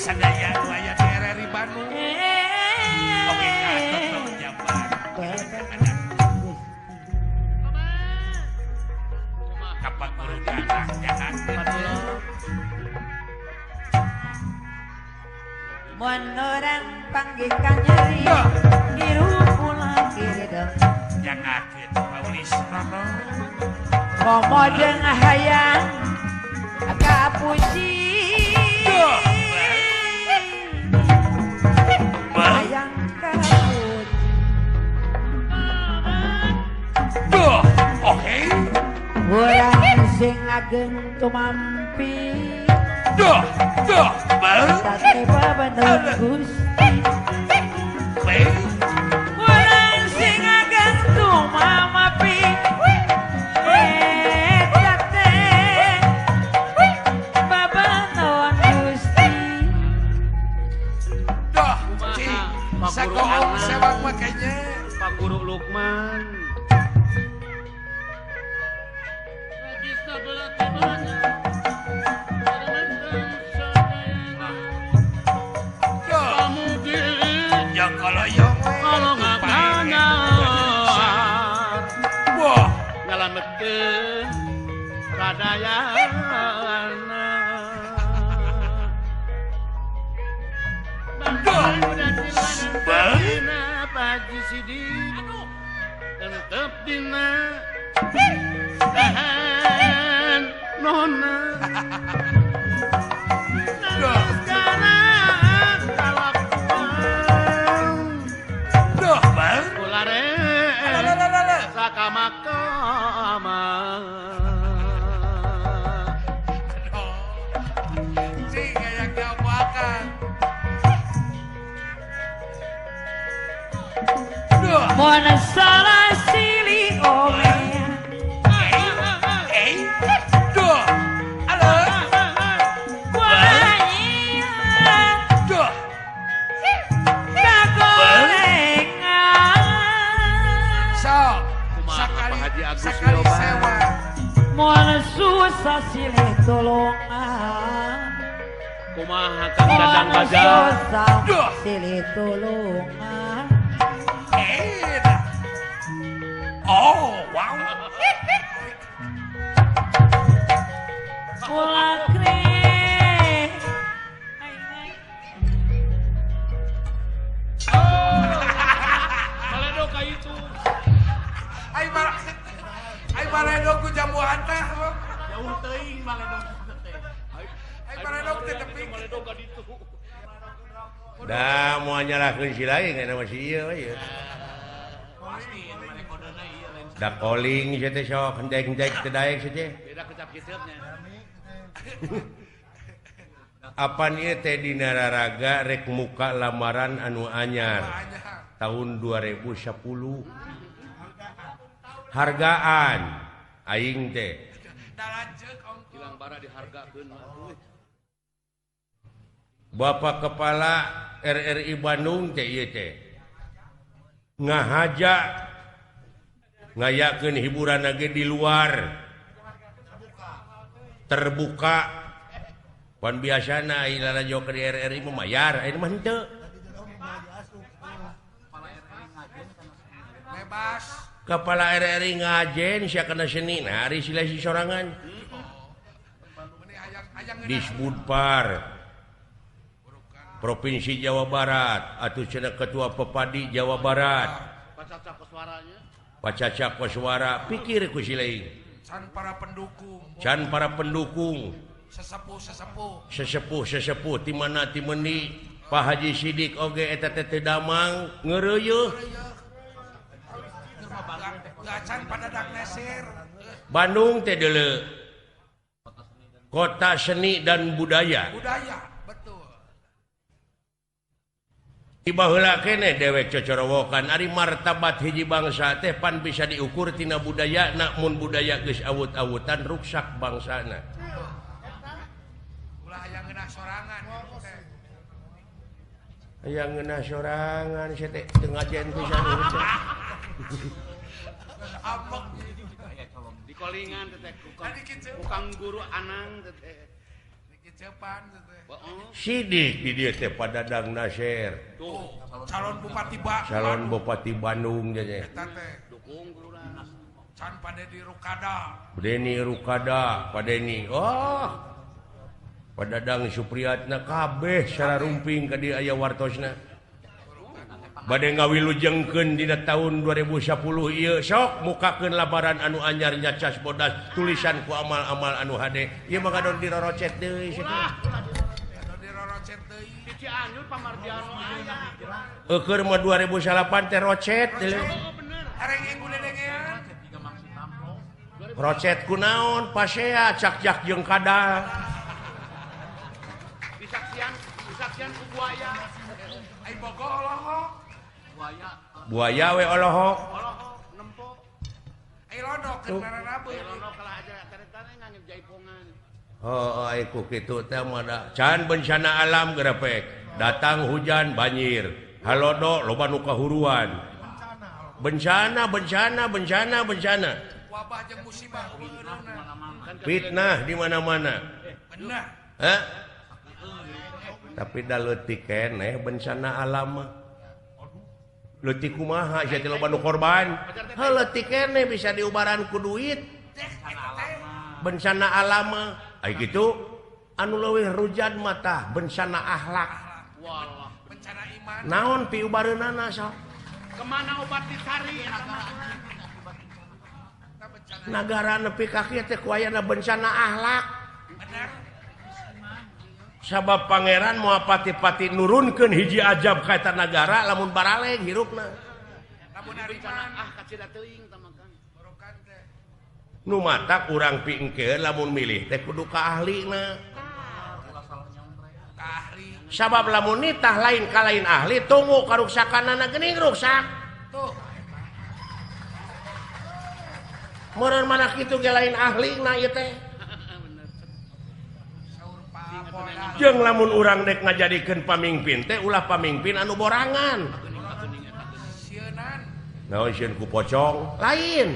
Kasadaya nu aya di RRI Bandung. Oke ka Toto Jabar. Kapak guru anak jahat. Mun urang panggih ka nyeri hirup ulah kiridem. Jangakeun Paulis Rono. Komo jeung hayang kapuji. Hayang kapuji. Duh, oke. Urang sing ageng tumampi. Duh, duh, bang. Tate bener Gusti. Urang sing ageng tumampi. Tate bener Gusti. Duh, cing, sakoong sewak makanya. Pak Guru Lukman. Tetep dina tahan nona sekarang kalakuan duh bang ulare sakama-kama cing kayak gapakan mun salah silih omea duh halo duh kagorengan so sakali sewa mun susah silih tulungan kumaha Kang Dadang Bajal susah silih tulungan. Oh, wow. Ulah kre. Baledog ka itu. Ai baledog ku jamu antah. Jauh teuing baledog teh. Ai baledog teh tepi. Baledog ka ditu. Da moal nyalahkeun si lain kana mah si ieu we. Da koling sia teh sok henteg-henteg teu daek sia teh. Beda kecap kiceupnya. Apan ieu teh dina raraga rek muka lamaran anu anyar tahun 2010. Hargaan aing teh. Hilang bara dihargakeun. Bapak Kepala RRI Bandung teh ieu teh ngahaja ngayakeun hiburan lagi di luar terbuka pan biasana aya lalajo ke RRI mah mayar aya mah henteu bebas kepala RRI ngajen sia kana seni nah ari sila si sorangan Disbudpar Provinsi Jawa Barat atuh cenah Ketua Pepadi Jawa Barat Pacaca koswara pikir ku si lain can para pendukung can para pendukung sesepuh sesepuh sesepuh sesepuh ti mana ti meuni Pak Haji Sidik oge eta teh teu damang ngeureuyeuh Bandung teh deuleu kota seni dan budaya budaya betul. Baheula keneh dewek cocorowokan ari martabat hiji bangsa teh pan bisa diukur tina budaya namun budaya geus awut-awutan ruksak bangsana. Ulah hayang ngeunah sorangan. Hayang ngeunah sorangan sia teh teu ngajen pisan teh. Di kolingan teh ku Kang Guru Anang teh. Sidik di dieu teh Pak Dadang Nasir. Tuh, calon bupati calon bupati Bandung nya. Eta teh dukung can Pak Deni Rukada. Deni Rukada, Pak Deni. Oh. Pak Dadang Supriyatna kabeh secara rumping ka dieu aya wartosna. Bade ngawilujengkeun dina tahun 2010 ieu sok mukakeun labaran anu anyar nyacas bodas tulisan ku amal-amal anu hade. Ieu mah gadon dirorocet deui sia. Gadon dirorocet deui. Di Cianjur Pamardiano aya. Eukeun mah 2008 teh rocet deui. Areng ibu dedengean. Rocet kunaon pasea cak-cak jeung kadal. Disaksian, disaksian ku buaya. Ai bogo olohok. Buaya. Buaya we olohok. Olohok nempo. Ai lono keur naranabeun. Ai lono kalah aja taretana ngangge jaipongan. Heuh ai ku kitu teh mah da can bencana alam gerepek. Datang hujan banjir. Halodo loba nu kahuruan. Bencana bencana bencana bencana. Wabah jeung musibah fitnah di mana-mana. Benar. Hah? Tapi da leutik keneh bencana alam mah. Leutik kumaha sia teh loba nu korban. Heuh leutik keneh bisa diubaran ku duit. Bencana alam mah ai kitu anu leuwih rujan mah tah bencana akhlak. Bencana iman. Naon piubareunana sok? Kemana obat dicari? Nagara nepi ka kieu teh ku ayana bencana akhlak. Bener. Sabab pangeran moal pati-pati nurunkeun hiji ajab ka eta nagara lamun baraleng hirupna. Lamun bencana ah kacida teuing tah mah Kang. Borokan teh. Nu matak urang pingkeun lamun milih teh kudu ka ahlina. Ka ahli. Sabab lamun nitah lain ka lain ahli tunggu karuksakanana geuning ruksak. Tuh. Meureun mana kitu ge lain ahlina ieu teh. Jeung lamun urang dek ngajadikeun pamingpin teh ulah pamingpin anu borangan. Naon sieun ku pocong? Lain.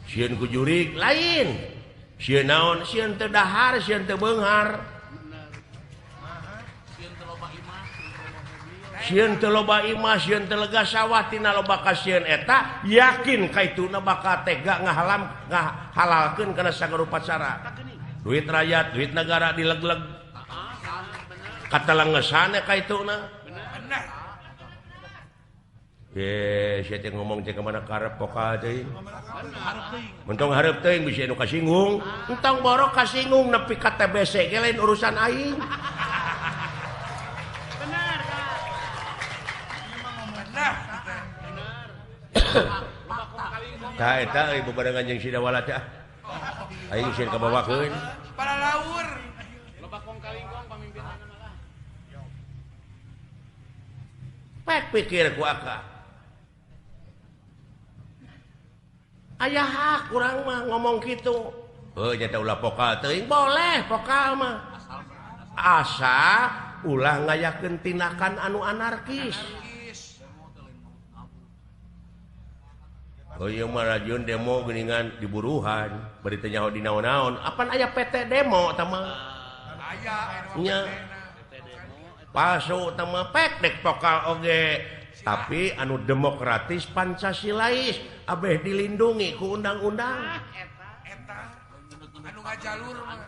Sieun ku jurig? Lain. Sieun naon? Sieun teu dahar, sieun teu beunghar. Sieun teu loba imah, sieun teu lega sawah tina loba kasieun eta yakin kaituna bakal tega ngahalam ngahalalkeun kana sagarupa cara. Duit rakyat, duit negara dileg-leg. Katalengesana kaituna. Bener. Ye, sia teh ngomong teh ka mana karep pokal teuing. Mentong hareup teuing bisi anu kasinggung. Entong borok kasinggung nepi ka TBC ge lain urusan aing. Bener, Kak. Bener. Bener. Tah eta euy bebarengan jeung si Dawala teh. Aing sieun kabawakeun. Para laur. Loba kong kalingkong pamimpinna malah. Pek pikir ku aka. Aya hak urang mah ngomong kitu. Heuh nya teh ulah pokal teuing boleh pokal mah. Asa ulah ngayakeun tindakan anu anarkis. Oh ieu mah rajun demo geuningan diburuhan, bari teu nyaho di naon-naon. Apan aya PT demo tah mah? Aya nya. Palsu tah mah pek dek pokal oge. Tapi anu demokratis Pancasilais abeh dilindungi ku undang-undang. Eta anu ngajalur mah.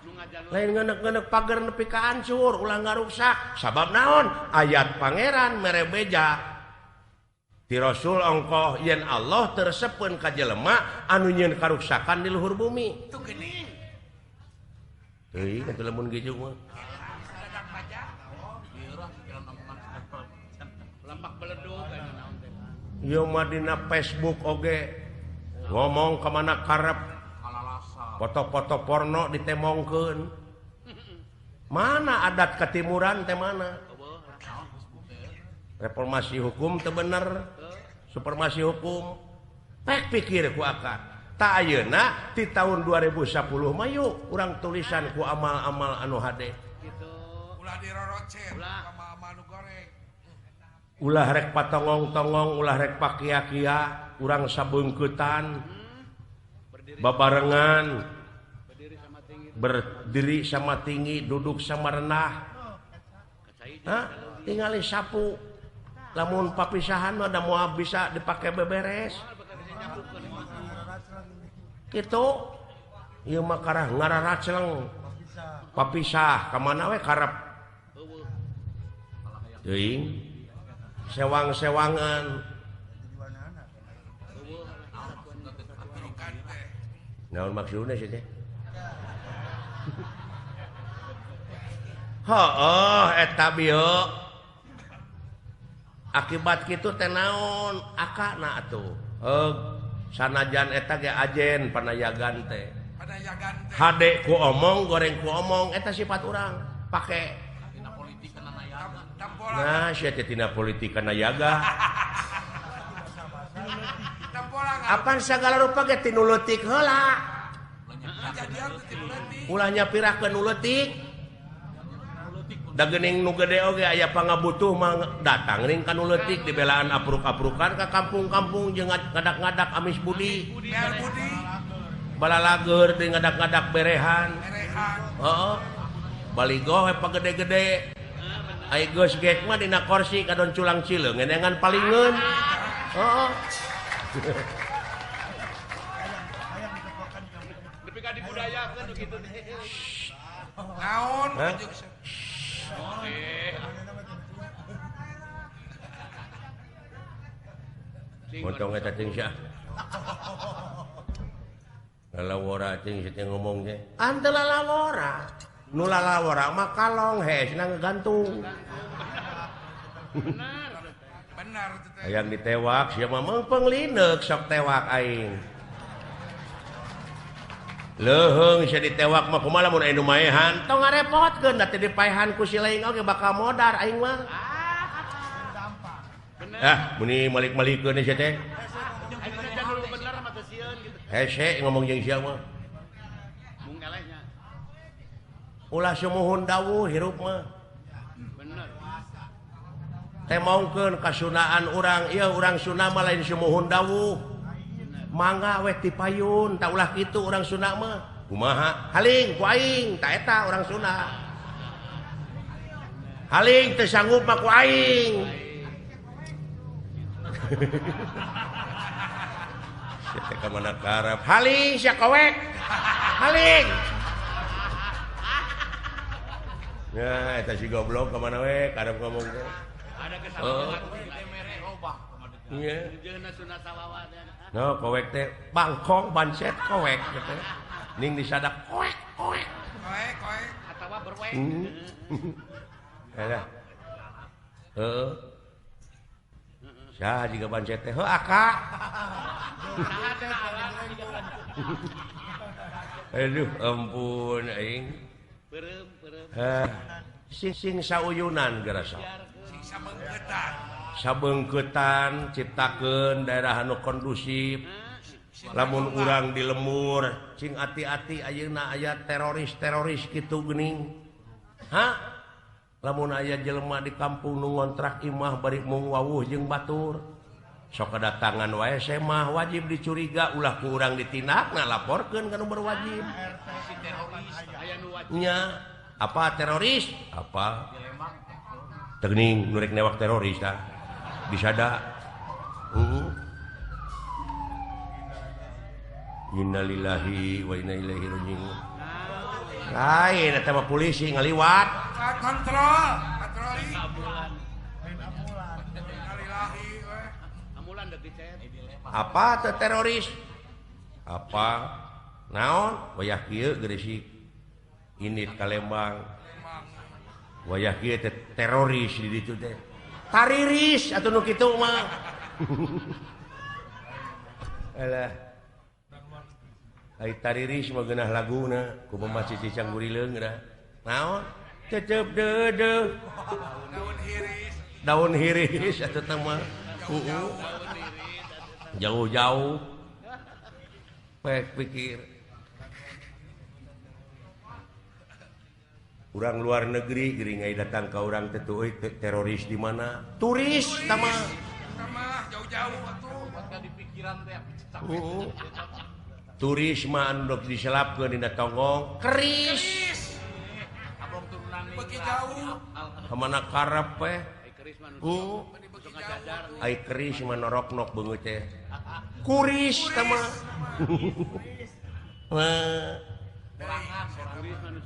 Lain ngenek-ngenek pager nepi ka hancur ulah ngaruksak. Sabab naon? Ayat pangeran mere beja. Ti Rasul ongkoh yen Allah tersepeun ka jelema anu nyieun karuksakan di luhur bumi. Tuh geuning. Teuing atuh lamun kitu mah. Ieu mah dina Facebook oge ngomong ka mana karep. Foto-foto porno ditemongkeun. Mana adat ketimuran teh mana? Reformasi hukum teu bener. Supremasi hukum. Pek pikir ku akak. Tak ayeuna ti tahun 2010 mah yuk urang tulisan ku amal-amal anu hade. Ulah dirorocet amal-amal nu goreng. Ulah rek patongong-tongong, ulah rek pakia-kia, urang sabeungkeutan. Babarengan. Berdiri sama tinggi, duduk sama rendah. Hah? Tingali sapu. Lamun papisahan mah da moal bisa dipake beberes. Kitu. Ieu mah karah ngararacleng. Papisah ka mana we karep. Teuing. Sewang-sewangan. Naon maksudna sih teh? Heuh eta bieu. Akibat kitu teh naon akana atuh. Sanajan eta ge ajen panayagan teh. Hade ku omong, goreng ku omong eta sifat urang pake. Nah, sia teh tina politik kana yaga. Apan sagala rupa ge tinu leutik heula. Ulah nyapirakeun nu leutik. Da geuning nu gede oge aya pangabutuh mah datang ring ka nu leutik dibelaan apruk-aprukan ka kampung-kampung jeung ngadak-ngadak amis budi. Balalageur deui ngadak-ngadak berehan. Heeh. Baligoh we pagede-gede. Ai geus gek mah dina korsi kadon culang cileung ngenengan palingeun. Heeh. Nepi ka dibudayakeun nu kitu teh. Naon Potong eta ting sia. Lalawora ting sia ngomong teh. Ante lalawora. Nu lalawora mah kalong hesna ngegantung. Benar. Benar teh. Hayang ditewak sia mah meungpeung lineuk sok tewak aing. Leuheung sia ditewak mah kumaha lamun aya nu maehan tong ngarepotkeun da teh dipaehan ku si lain oge bakal modar aing mah. Ah, muni malik-malikeun sia teh. Hese ngomong jeung sia mah. Mung elehnya. Ulah sumuhun dawuh hirup mah. Bener. Temongkeun kasunaan urang, ieu urang Sunda mah lain sumuhun dawuh. Mangga weh tipayun, tak ulah kitu urang Sunda mah. Kumaha? Haling ku aing, ta eta urang Sunda. Haling teu sanggup mah ku aing. Sia teh ka mana karep? Haling sia kowek. Haling. Ya eta si goblok ka mana we karep ngomong teh. Ada kesamaan teh mere robah. Iya. No, kowek teh bangkong bancet kowek gitu. Ning disadak koek koek. Koek koek atawa berwek. Eta. Heeh. Saha jiga bancet teh? Heuh aka. Aduh ampun aing. Peureum peureum. Sing sauyunan geura sok. Sing sabeungkeutan. Sabeungkeutan ciptakeun daerah anu kondusif. Lamun urang di lembur sing ati-ati ayeuna aya teroris-teroris kitu geuning. Hah? Lamun aya jelema di kampung nu ngontrak imah bari mung wawuh jeung batur. Sok kedatangan wae semah wajib dicuriga ulah ku urang ditindakna laporkeun ka nu berwajib. Nya, apa teroris? Apa? Teuning nu rek newak teroris tah. Disada. Innalillahi wa inna ilaihi raji'un. Lain eta mah polisi ngaliwat. Kontrol, patroli. Apa teh teroris? Apa? Naon? Wayah kieu Gresik. Indit ka Lembang. Wayah kieu teh teroris di ditu teh. Tariris atuh nu kitu mah. Alah. Ai tariris mah geunah laguna ku pemah cicing gurileung geunah. Naon? Cecep deudeuh. Daun hiris. Daun hiris atuh teh mah. Jauh-jauh. Pek pikir. Urang luar negeri geuring ai datang ka urang teh tuh teroris di mana? Turis tama. Tama jauh-jauh atuh. Buat di pikiran teh. Turis mah anu dok diselapkeun dina tonggong keris. Beuki jauh. Kamana karep we? Ai keris mah noroknok beungeut teh. Kuris tah mah.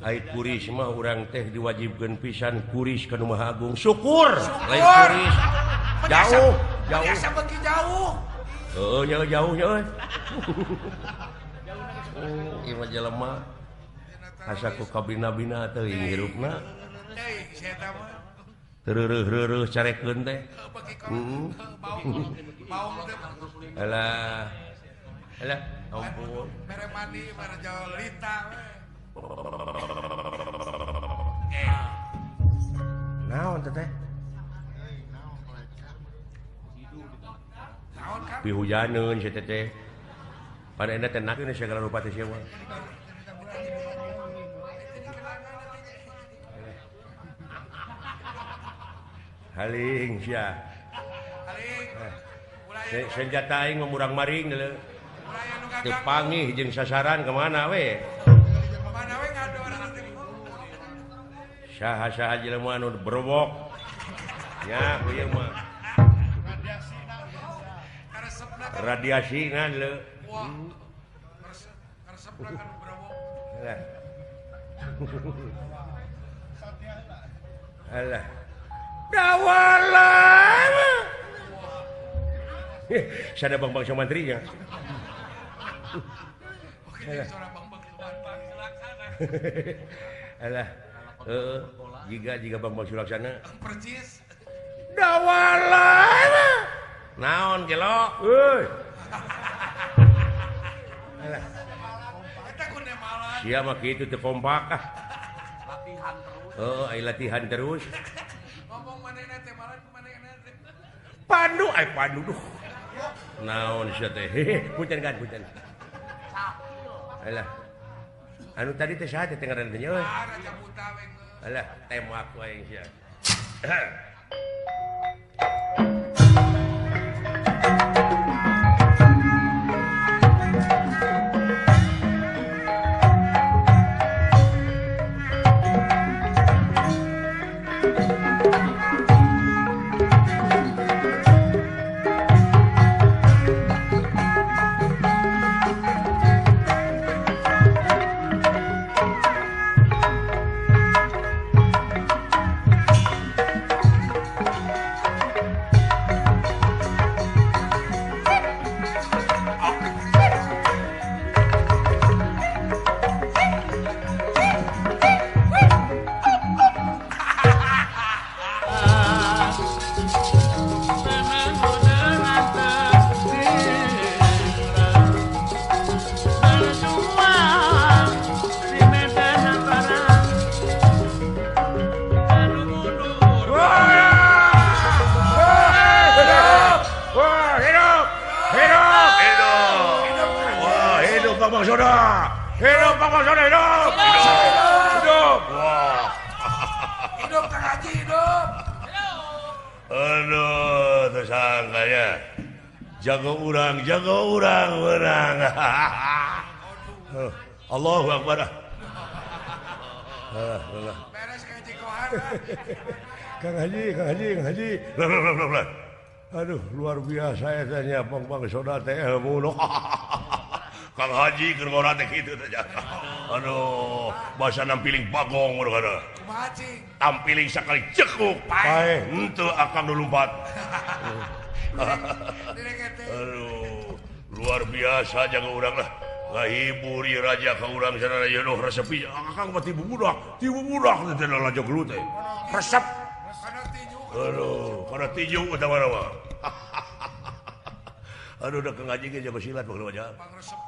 Ai kuris mah urang teh diwajibkeun pisan kuris ka nu Maha Agung. Syukur. Lain kuris. Jauh, jauh. Biasa beuki jauh. Heuh, jauh jauh euy. Ieu mah jelema asa ku kabina-bina teuing hirupna. Tereureureuh carekeun teh. Heeh. Alah. Alah, ampun. Mere mandi, mere jolita we. Naon teh teh? Pihujaneun si teteh. Pada enda teh nakeun segala rupa teh sia mah. Haling sia. Haling. Senjata aing mah murang maring deuleu. Teu pangih jeung sasaran kemana we? Kemana we ngador teh. Saha-saha jelema anu berobok. Nya ku ieu mah. Radiasina deuleu. Wah. Karesepna kan berobok. Alah. Alah. Dawala. Sada Bang-bang Somantri nya. Alah. Heeh, jiga Bang-bang Sulaksana. Percis. Dawala. Naon gelo? Euy. Alah. Sia mah kitu teu kompak ah. Latihan terus. Heeh, ai latihan terus. Ngomong manehna teh malan manehna teh. Pandu ai pandu duh. Naon sia teh? Punten kan punten. Alah. Anu tadi teh saha teh ngaranna teh nya euy? Raja Buta we. Alah, tembak wae sia. Jago urang menang. Allahu Akbar. Beres Kang Haji Kohar. Kang Haji, Kang Haji, Kang Haji. Lah. Aduh, luar biasa eta nya Bang Soda teh ilmu. Kang Haji keur ngora teh kitu teh. Aduh, basa nampiling bagong ngono kana. Kumaha cing? Tampiling sakali cekuk. Paeh, henteu akang nu lumpat. Aduh, luar biasa jaga urang lah. Ngahibur ieu raja ka urang sana ieu noh resep pisan. Akang mah tibu budak teh lalajo gelut teh. Resep. Aduh, kana tinju eta mah. Aduh, da Kang Haji ge jago silat mah aja.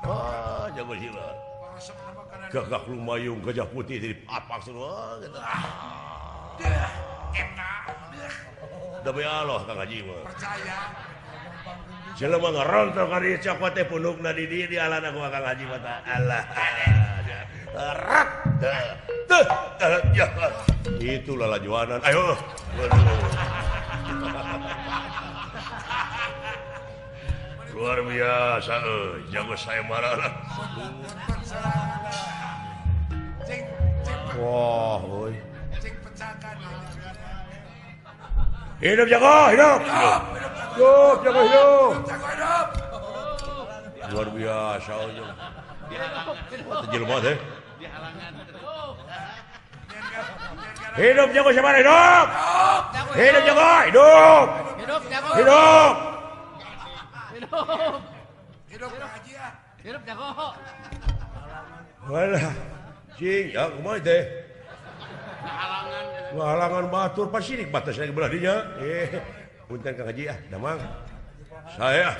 Ah, jago silat. Gagak lumayung gajah putih jadi papak semua gitu. Enak. Demi Allah Kang Haji mah. Percaya. Jelema ngarontok ka dieu cokot teh punukna di dieu dialana ku Kang Haji mah tah. Alah. Rat. Teuh. Ya. Itulah lajuanan. Ayo. Luar biasa euy, jago saya marah. Wah, euy. Hidup jago, hidup. Hidup jago, hidup. Luar biasa euy. Wah, jelema teh. Hidup jago siapa hidup? Hidup jago, hidup. Hidup jago. Hidup. Hidup. Hidup Haji ah. Hidup jago. Walah. Cing, ya kumaha teh? Halangan. Halangan batur pasti batas lagi belah dinya. Punten Kang Haji ah, damang. Saya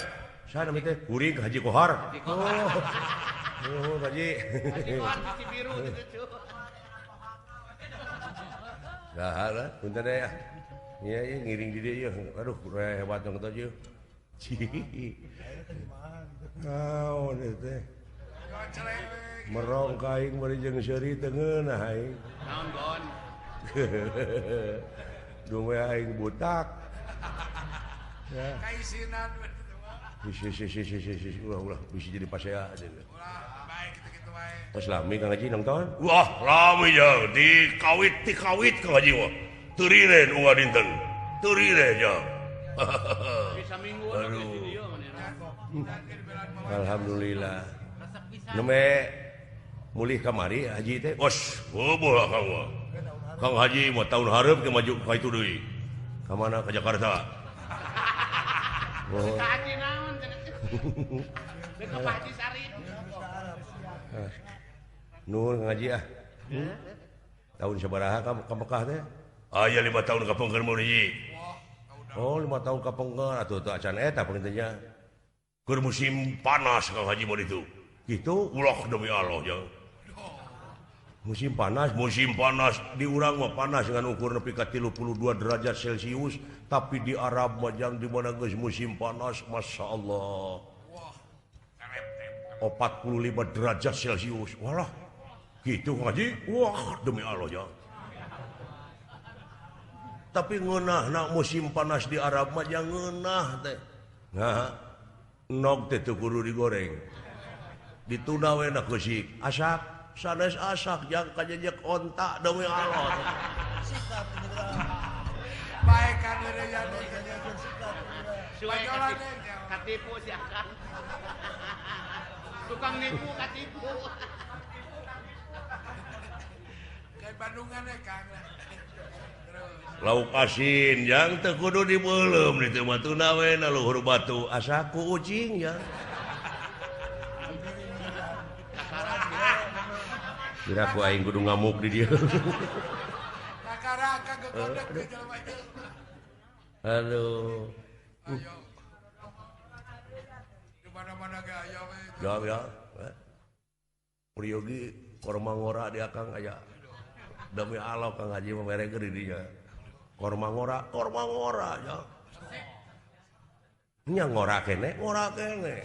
nami teh kuring Haji Kohar. Oh. Oh, Haji. Haji Kohar di biru gitu. Saha lah, punten deh ah. Iya, iya ngiring di dieu ieu. Aduh, hebat dong teh ieu. Naon teh? Merong ka aing bari jeung seuri teu ngeunah aing. Naon gon? Duwe aing butak. Ya. Kaisinan si ulah bisa jadi pasea aja. Ulah baik kitu-kitu wae. Tos lami Kang Haji nonton? Wah, lami jang dikawit tikawit Kang Haji mah. Teu riren unggal dinten. Teu riren jang. Bisa mingguan oge di dieu manehna. Alhamdulillah. Neme mulih kamari Haji teh. Os, heueuh Kang mah. Kang Haji mah tahun hareup ke maju ka itu deui. Ka mana? Ka Jakarta. Oh. Ka Haji naon cenah? Deuk ka Pak Haji Sarip. Nuhun Kang Haji ah. Tahun sabaraha ka Mekah teh? Aya 5 tahun ka pengker mun hiji. Oh, 5 tahun ka pengker atuh teu acan eta pangintennya. Keur musim panas Kang Haji mun itu. Gitu ulah demi Allah jang. Musim panas di urang mah panas dengan ukur nepi ka 32 derajat Celcius, tapi di Arab mah jang di mana geus musim panas, Masya Allah. 45 derajat Celcius. Walah. Gitu Kang Haji. Wah, demi Allah jang. Tapi ngeunahna musim panas di Arab mah jang ngeunah teh. Nah, nog teh teu kudu digoreng. Ditunda we na keusik. Asak sanes asak jang kajejek onta demi Allah. Baik kan katipu si akang. Tukang nipu katipu. Kayak Bandungan ya Kang. Lauk asin jang teu kudu dibeuleum ditu mah tuna we na luhur batu asak ku ucing jang. Kira ku aing kudu ngamuk di dieu. Aduh. Di mana-mana ge aya we. Ya ya. Priyogi korma ngora di akang aya. Demi Allah Kang Haji mah merekeun di dinya. Korma ngora ya. Nya ngora kene, ngora kene.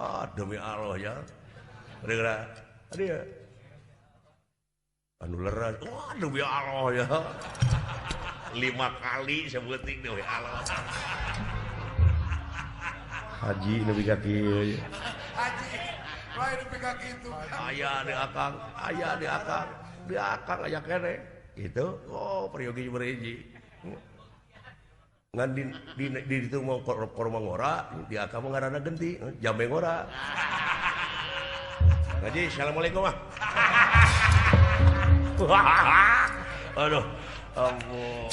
Ah demi Allah ya. Geura dia anu leras, wah demi Allah ya. 5 kali sebuting demi Allah. Haji nepi ka kieu. Haji lain nepi ka kitu. Aya di akang, aya di akang, di akang aya kene. Gitu. Oh, peryogi berhiji. Ngan di ditu mau korma ngora, di akang mah ngaranna genti, jambe ngora. Haji, assalamualaikum ah. Aduh, ampun.